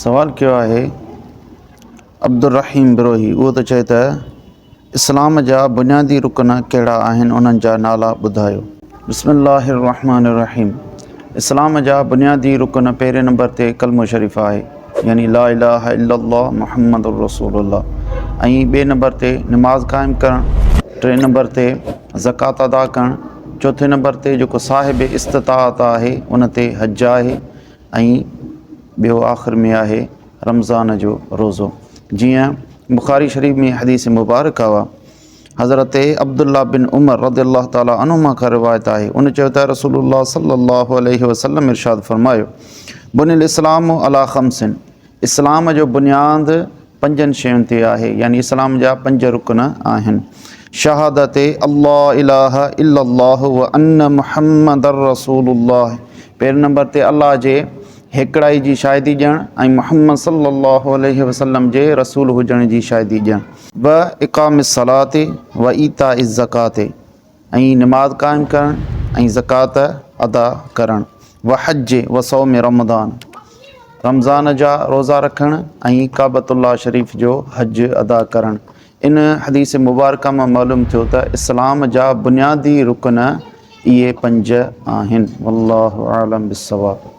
سوال ڪيو آهي عبدالرحيم بروهي اهو ٿو چئي ته اسلام جا بنيادي رڪن ڪهڙا آهن انهن جا نالا ٻڌايو. بسم الله الرحمن الرحيم اسلام جا بنيادي رڪن پهرين نمبر تي ڪلمو شريف آهي يعني لا اله الا الله محمد رسول الله ۽ ٻئي نمبر تي نماز قائم ڪرڻ ٽئين نمبر تي زڪوات ادا ڪرڻ چوٿين نمبر تي جيڪو صاحب استطاعت آهي ان تي حج آهي ۽ ٻيو آخر ۾ آهي رمضان جو روزو جيئن بخاري شريف ۾ حديث مبارڪ آ حضرت عبدالله بن عمر رضي الله تعالٰي عنهما کان روايت آهي ان چيو ته رسول الله صلي الله عليه وسلم ارشاد فرمايو بني الاسلام علي خمس اسلام جو بنياد پنجن شين تي آهي يعني اسلام جا پنج رڪن آهن شهادت الله اله الا الله و ان محمد رسول الله پهرين نمبر تي الله جي هيڪڙائي جي شاهدي ڏيڻ ۽ محمد صلي الله عليه وسلم جي رسول هجڻ جي شاهدي ڏيڻ و اقام الصلاة و ايتاء الزڪاة ۽ نماز قائم ڪرڻ ۽ زڪوات ادا ڪرڻ، وحج وصوم رمضان، رمضان جا روزا رکڻ ۽ ڪعبة الله شريف جو حج ادا ڪرڻ. ان حديث مبارڪه مان معلوم ٿيو ته اسلام جا بنيادي رڪن اهي پنج آهن. والله اعلم بالصواب.